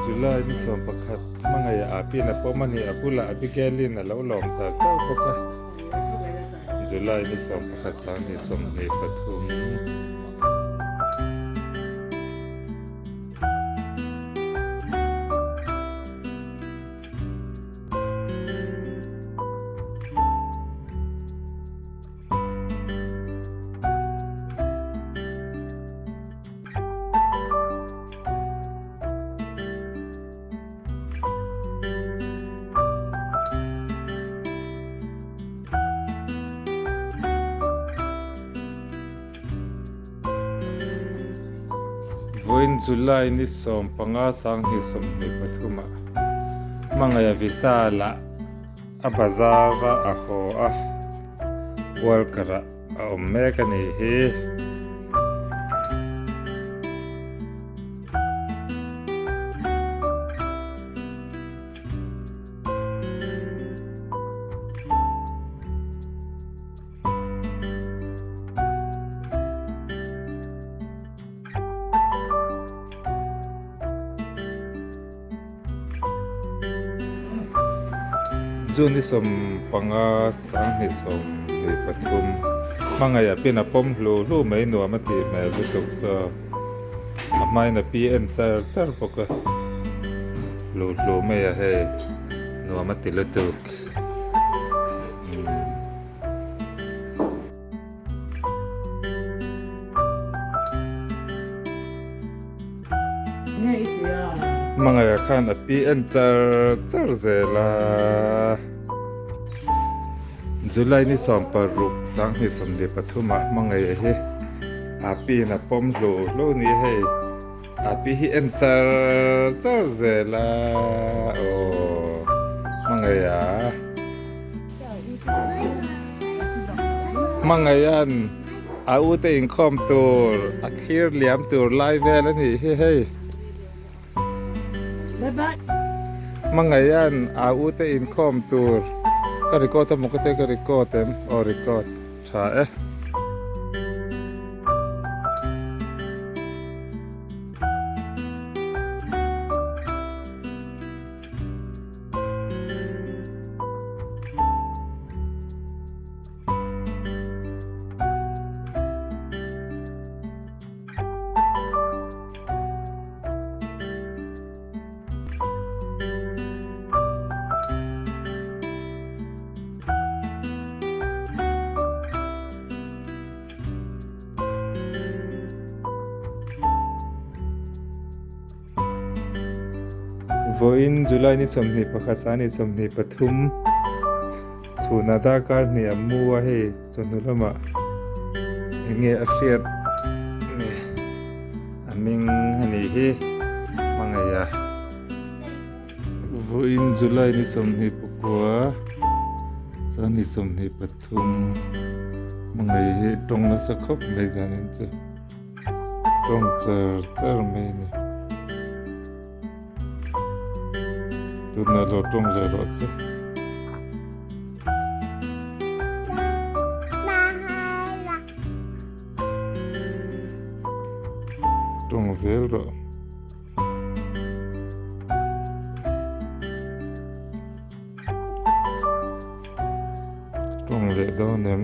July ni 11 hmangaih ah pin a pawm a ni a bulah Abigail-in a lo lawm char char bawk a July ni 11 2023. Vawiin July ni 15 2023 ah Hmangaih Visa lah a bazar a a haw a worker ah a awm mek a nih hi. June ni 15 2023 hmangaih pin a pawm hlu hlu mai nuam a tih hmel lutuk saw a hmain a pi en char char bawk a hlu hlu mai a hei nuam a ti lutuk. Hmangaih khan a pi en char char zel a. July ni 16 2023 ah hmangaih hi a pi in a pawm hlu hlu ni hei a pi hi en char char zel a aw hmangaih a. Hmangaihan a u te inkhawm tur a thlir liam tur lai vel a nih hi hei. Hmangaihan a u te inkhawm tur ka record a maw ka te ka record em aw record tha e. Vawiin July ni 21 sani 23 chhunah darkar hnih a mu a hei chawhnu lamah eng nge a hriat ni a hming a nih hi hmangaih a Vawiin July ni 24 sani 23 hmangaih hi tawng nasa khawp mai zanin chu. Tawng char char mai a ni. Tunah lo tawng leh rawh che. Tawng zel rawh. Tawng leh dawn em.